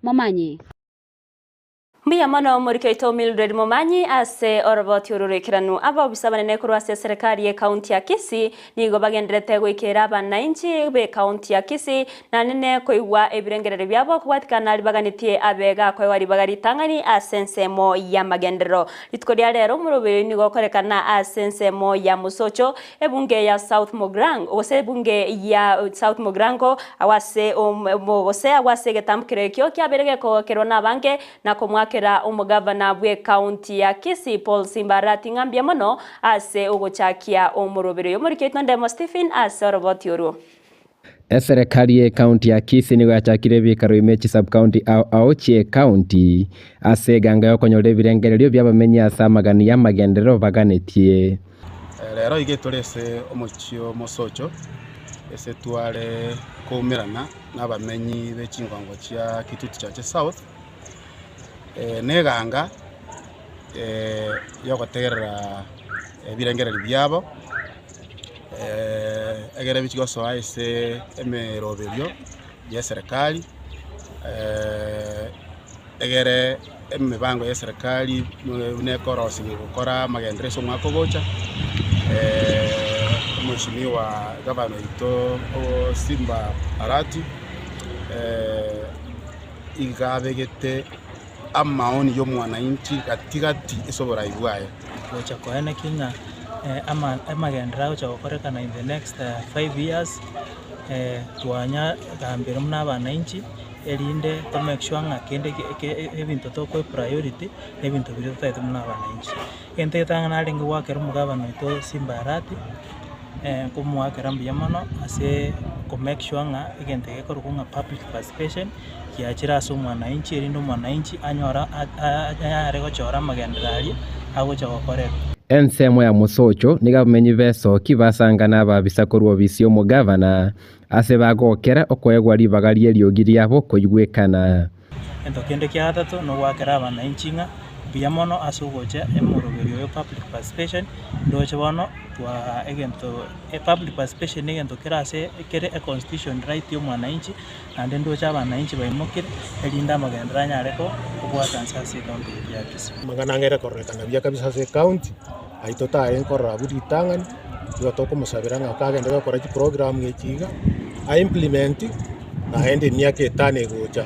Momanyi. Mbuya mono omoriki oito Mildred Momanyi ase oroboti oru roikeranu. Abaobisa abanene korwa ase eserekari ye county ya Kisii nigo bagenderete goikera abanainchi be county ya Kisii naende koigwa ebirengererio biabo kobwatikana ribaganetie abe gakoegwa ribaga ritang'ani ase ensemo y'amagenderero. Rituko ria rero omoroberi nigo okorekana ase ensemo ya Mosocho, ebunge ya South Mugirango gose ebunge ya South Mugirango agwo ase gose agwo ase egetambokero ekio kiabeire gekogokerwa nabange na komoakera omogavana bw'ecounty ya Kisii Paul Simba Arati ng'a mbuya mono ase ogochakia omoroberi oyo. Omoriki oito Ndemo Stephen ase oroboti orwo. Eserekari y'ecounty ya Kisii nigo yachakire ebikaro ime chisub-county ao ao chi'ecounty ase eganga y'okonyora ebirengererio bi'abamenyi ase amagani y'amagenderero baganetie. Rero iga tore ase omochie o Mosocho, ase tware koumerana nabamenyi be chingongo chia Kitutu Chache South, na eganga yogotegerera ebirengererio biabo. Egere bichie gosoa ase emeroberio y'eserekari, egere emebango y'eserekari buna ekorosigwa gokora amagenderero ase omwaka ogocha, omweshimiwa gavana oito Simba Arati, iga abegete amaoni y'omwananchi gati gati ase oborai bwaye. Gocha koenekia ng'a amagenderero agocha gokorekana in the next 5 years, twanyagambire buna abananchi erinde to make sure ng'a kende ebinto tokoa epriority na ebinto biria totagete buna abananchi. Egento egetang'ani narenge goakera omogabana oito Simba Arati, nkomoakera mbuya mono ase ko make sure ng'a egento gekorokwa ng'a public participation giachire ase omwananchi erinde omwananchi anyore anyare gochora amagenderero aria agocha gokorerwa. Ensemo ya Mosocho nigo abamenyi b'esoki basangana ababisa korwa obisi y'omogavana ase bagokera okoegwa ribaga ri'eriogi riabo koigwekana. Egento kende kia gatato nogoakera abananchi ng'a mbuya mono ase ogocha emoroberio oyo public participation, ndoche bono twaa egento public participation na egento kere ase kere econstitution right ya omwananchi, naende ndoche abananchi baimokire, erinde amagenderero anyare kobwata nse ase ecounty eye ya Kisii. Amang'ana ang'ere kororekana buya kabisa ase ecounty, ayio totarenge korora abwo ritang'ani, nigo tokomosabera ng'a kagende gokora chiprogram echi iga, a implement naende emiaka etano egocha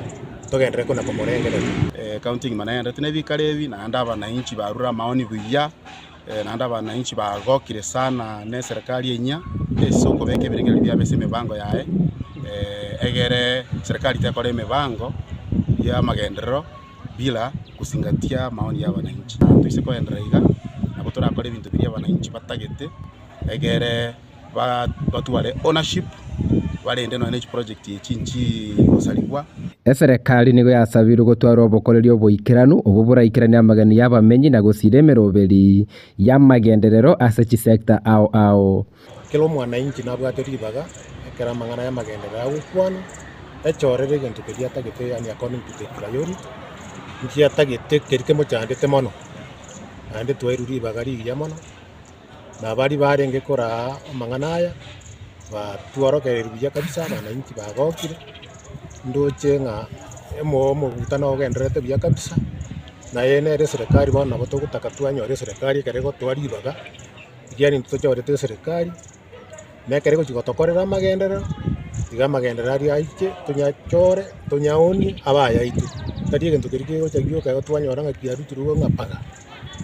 togenderere kona komorengereria. Ecounty engima nagenderete na ebikaro ebi, naende abananchi barure amaoni buya, naende abananchi bagokire sana na eserekari enyia, ase okobeka ebirengererio biabo ase emebango yaye, egere serikali tekora emebango ya amagenderero bila kuzingatia maoni ya abananchi. Toise koenderera iga, nabo torakore ebinto biria abananchi batagete, egere batware ownership, barende nonya ne chiproject echi nchigosarigwa. Eserekari nigo yasabirwe gotwara obokoreri oboikeranu obwo boraikeranie amageni y'abamenyi na gosiira emeroberi y'amagenderero ase chisecta ao ao. Kera omwananchi nabwate ribaga ekero amang'ana y'amagenderero agokwanwa, echorere egento keria atagete yaani according to the priority, nki atagete keria kemochandete mono, naende twairwe ribaga rigiya mono, na baria barenge koraa amang'ana aya, batworokereiri buya kabisa abananchi bagokire, ndoche ng'a emo omogutano ogendererete buya kabisa, naye nere eserekari bono nabo togotaka twanyora eserekari ekero egotoa ribaga, ekiagera intwe tochorete eserekari, na ekero egochi gotokorera amagenderero, iga amagenderero aria aiche tonyachore, tonyaonie abe ayaito. Tari egento keria kegocha gioka igo twanyora ng'a kiarutirwe ng'a paga,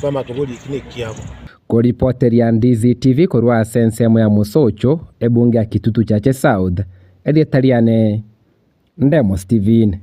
twamanya koboria eki nekiabo. Koripoteria Ndizi TV korwa ase ensemo ya Mosocho, ebunge ya Kitutu Chache South, erieta riane Ndemo Stephen.